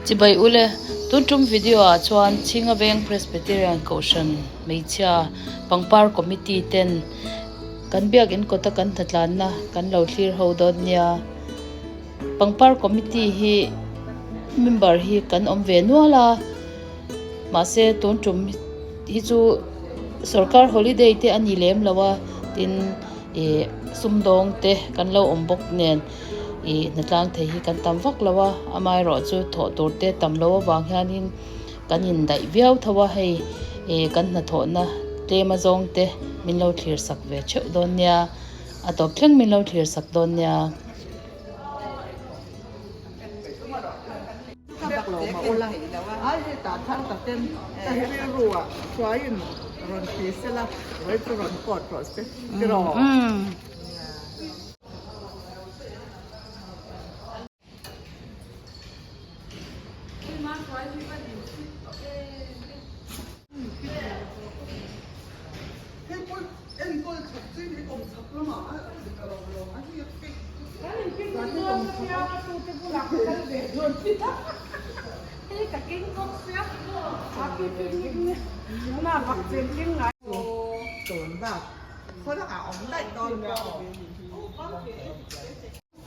Chibai ule, tun tum video ah chuan Chhinga Veng Presbyterian Kohhran hmeichhia pangpar committee ten kan biakin kawta kan hnatlanna kan lo thlir ho dawn nia. Pangpar committee hi member hi kan awm ve nual a, mahse tun tum hi chu sorkar holiday te a ni lem lo a, tin ih sumdawng te kan lo awm bawk nen ih hnatlang thei hi kan tam vak lo a, amaherawhchu thawh tur te tam loh avang hianin kan indaih viau tho a, hei ih kan hnathawhna tlem a zawng te min lo thlir sak ve theuh dawn nia, a tawp thleng min lo thlir sak dawn nia.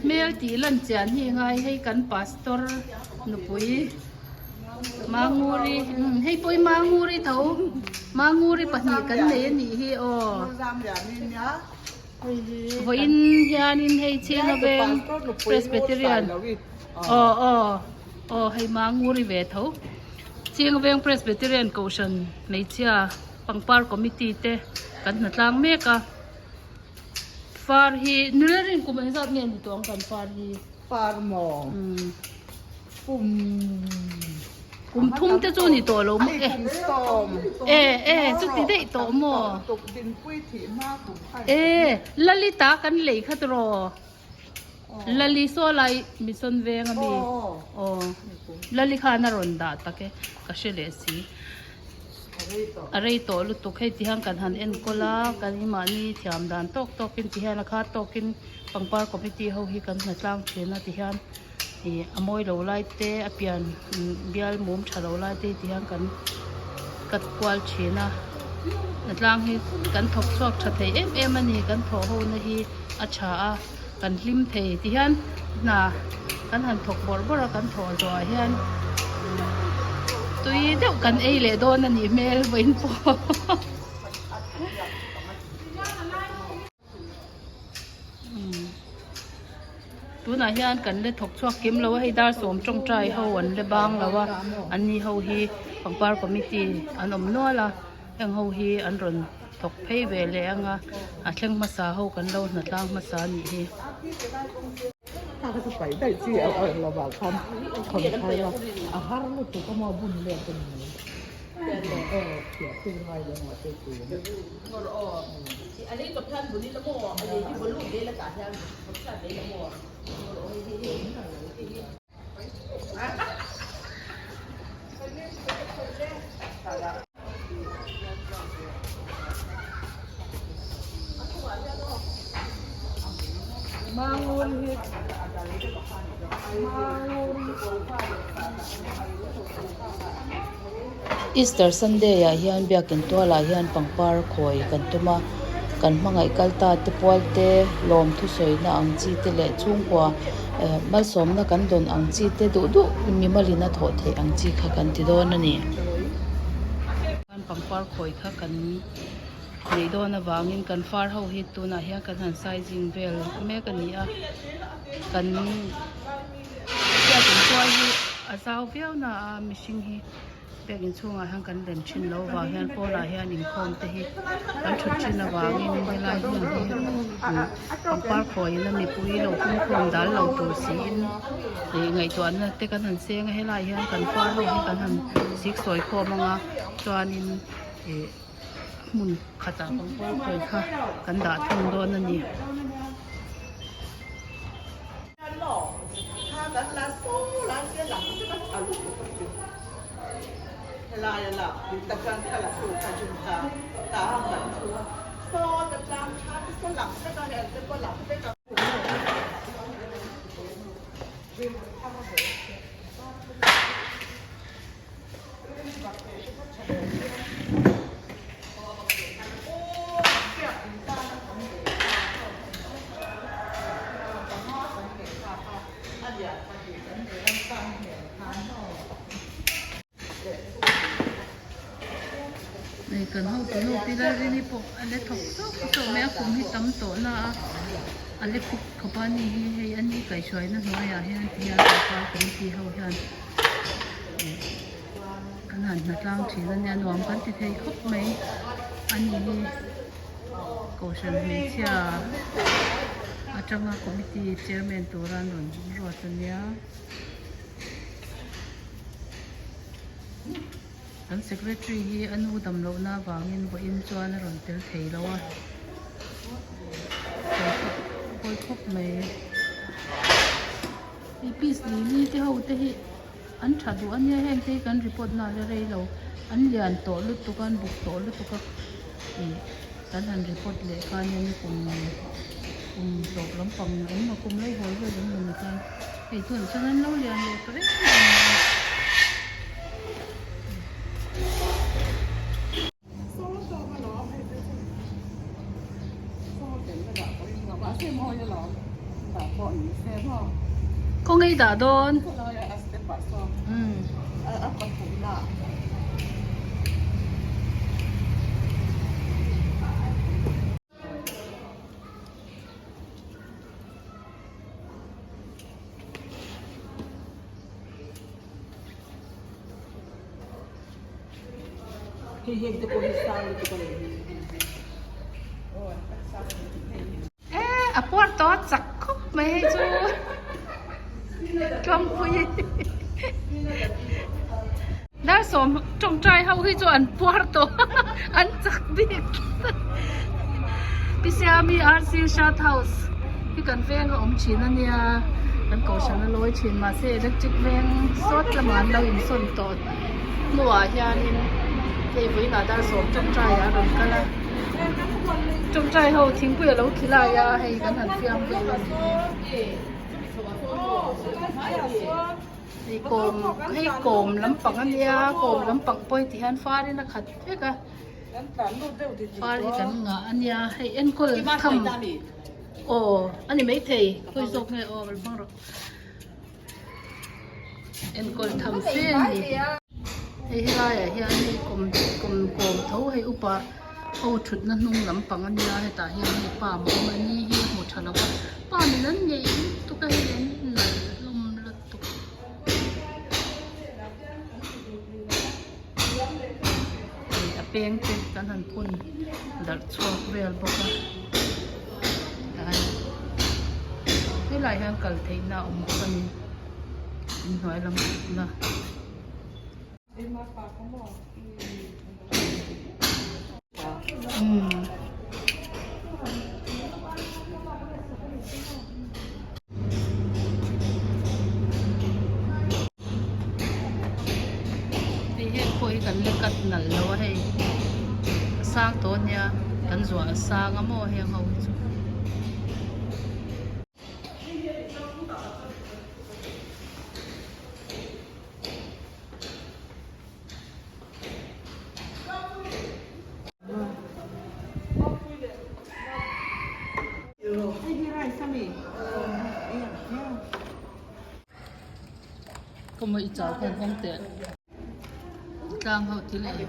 Hmel tih lan chian hi ngai hei kan pastor nupui Manguri hei pawh hi Manguri tho Manguri pahnih kan nei a nih hi aw vawiin hianin hei Chhinga Veng Presbyterian aw aw aw hei Manguri ve tho Chhinga Veng Presbyterian Kohhran hmeichhia pangpar committee te kan hnatlang mek a. Far hi nula rin kum engzat nge ni tawh ang kan far hi? Far maw? Kum Kum thum te chu ni tawh lo maw e? E e chuti daih tawh maw? E Lalita kan lei kha tiraw? Lali saw lai mission veng ami aw Lali khan a rawn dah tak e ka hre leh si. A rei tawh lutuk hei ti hian kan han enkawl a kan mahni thiam dan tawk tawkin ti hian a kha tawkin pangpar committee ho hi kan hna tlang thin a ti hian ih a mawi lo lai te a pian bial mum tha lo lai te hi ti hian kan cut kual thin a hnatlang hi kan thawk chhuak tha thei em em a ni kan thawh ho na hi a tha a kan hlim thei ti hian hna kan han thawk bawrh bawrh a kan thawh zawhah hian tui deuh kan ei leh dawn a nih hmel vawiin pawh tunah hian kan la thawk chhuak kim lo a hei dar sawm tawngtai ho an la bang lo a an ni ho hi pangpar committee an awm nual a heng ho hi an rawn thawk phei ve leh ang a a thleng hmasa ho kan lo hna tlang hmasa a nih hi. Easter Sunday ah hian biakin tualah hian pangpar khawi kan tum a kan hmangaih kal ta te pual te lawm thusawina ang chi te leh chhungkua eh malsawmna kan dawn ang chi te duh duh mimalin a thawh theih ang chi kha kan ti dawn a ni. Pangpar khawi kha kan neih dawn avangin kan far ho hi tunah hian kan han sizing vel mek a ni a kan biakin tual hi a zau viau na a mihring hi biakin chhungah hian kan rem thin loh avang hian pawnah hian inkhawm te hi kan thut thin avangin helai hmun hi pangpar khawiin a mipui lo pumkhawm dal lo tur siin ih ngaihtuahna te kan han seng a helai hian kan far ho hi kan han siksawi khawm ang a chuanin ih hmun khatah pangpar khawi kha kan dah thung dawn a ni. Hei kan hotu nu pi Lalrini pawh a la thawk chauh chauh mai a kum hi tam tawh na a a la khup khawp a ni hi hei a ni kaihhruaina hnuaiah hian ti hian sorkar committee ho hian kan han hna tlang thin a nia nuam kan ti thei khawp mai a ni hi kohhran hmeichhia atanga committee chairman tura an rawn ruat a nia. Kan secretary hi a nu dam lohna avangin vawiin chuan a rawn tel thei lo a pawi khawp mai hei piece ni ni te ho te hi an tha duh a nia heng te hi kan report na la rei lo an lian tawh lutuk a an buk tawh lutuk a ih kan han report leh kha nia nikum kum tawp lampang engemaw kum lai hawl vel engemaw ni khan. Hei tunah chuan an lo lian leh tawh em em mai a. Kawng ei dah dawn. E a puar tawh a chak khawp mai hei chu Tlawngpui Dar sawm tawngtai ho hi chu an puar tawh an chak bik Pi Siami RC Shat House hi kan veng a awm thin a nia kan kohhran a lawi thin mahse electric veng sawt lamah an lo insawn tawh hnuah hianin hei vawiinah dar sawm tawngtai ah a rawn kal a tawngtai ho thingpui a lo khi lai a hei kan han fiam vel a ni hi. Hei kawm hei kawm lampang a nia kawm lampang pawh heti hian farin a khat vek a far hi kan ngah a nia hei enkawl tham aw a ni maithei khawi zawk nge aw rawn hmang rawh enkawl tham fe a ni hei helaiah hian hei kawm kawm kawm tho hei upa ho thutna hnung lampang a nia hetah hian hei pa a awm a ni hi a hmu tha lo va pa min an ngeih lutuk a hei an nalh hlawm lutuk. Hei a peng te kan han phun darh chhuak vel bawk a tlai helai hian kal theihna a awm bawk a ni inhnuai lam thutna. Hei heng pawh hi kan la cut nalh lo a hei a sang tawh a nia kan zuah a sang a maw heng ho hi chu. Kawmawh i chau khan awm teh tlang ho thil ei.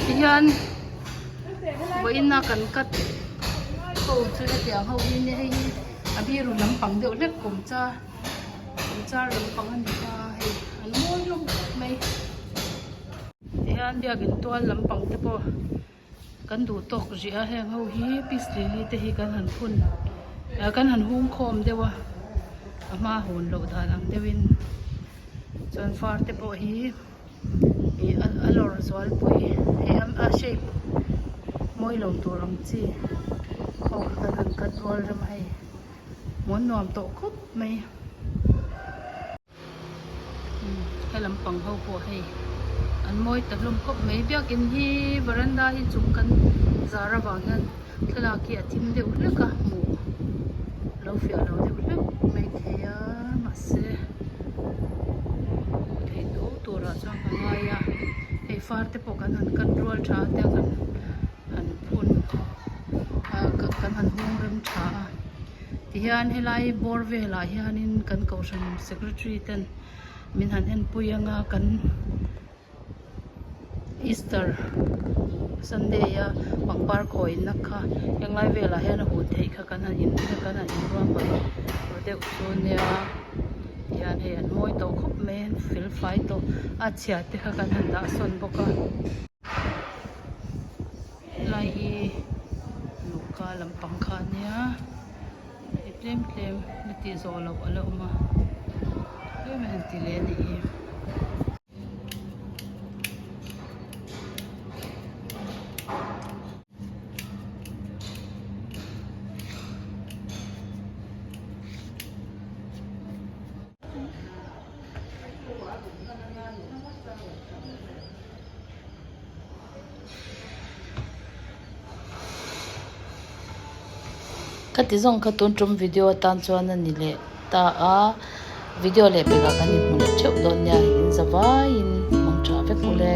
Tihian vawiin a kan cut. ho chu hetiang ho hi nia hei hi a biru lampang deuh hlek kawm char kawm char lampang a ni ta hei an mawi hlawm khawp mai tihian biakin tual lampang te pawh kan duh tawk rih a heng ho hi peace lily te hi kan han phun ah kan han hung khawm deuh a a hma hawn loh dan ang deuhin chuan far te pawh hi. Ih a lawr zualpui hei a shape mawi lo tur ang chi ho kha kan han cut rual rem a hei hmuh an nuam tawh khawp mai he lampang ho pawh hei an mawi ta hlawm khawp mai biakin hi varanda hi chung kan zar avang hian thlalak hi a thim deuh hlek a hmuh lo fiah lo deuh hlek mai thei a mahse. Theih tho turah chuan ka ngai a hei far te pawh kan han cut rual tha a tia kan han phun a kan han hung rem tha a tihian helai bawr velah hianin kan kohhran secretary ten min han enpui anga kan. Easter Sunday a pangpar khawina kha henglai velah hian a hun theih kha kan han in kan han inruahman ru deuh chu nia tihian hei an mawi tawh khawp mai a fel fai tawh a chhia te kha kan han dah sawn bawk a helai hi luhka lampang kha a nia hei tlem tlem la tih zawh loh a la awm a tlem a han ti leh a nih hi. Ka ti zawng kha tun tum video atan chuan a ni leh ta a, video leh pekah kan inhmu leh theuh dawn nia, in za vaiin hmang tha vek ule.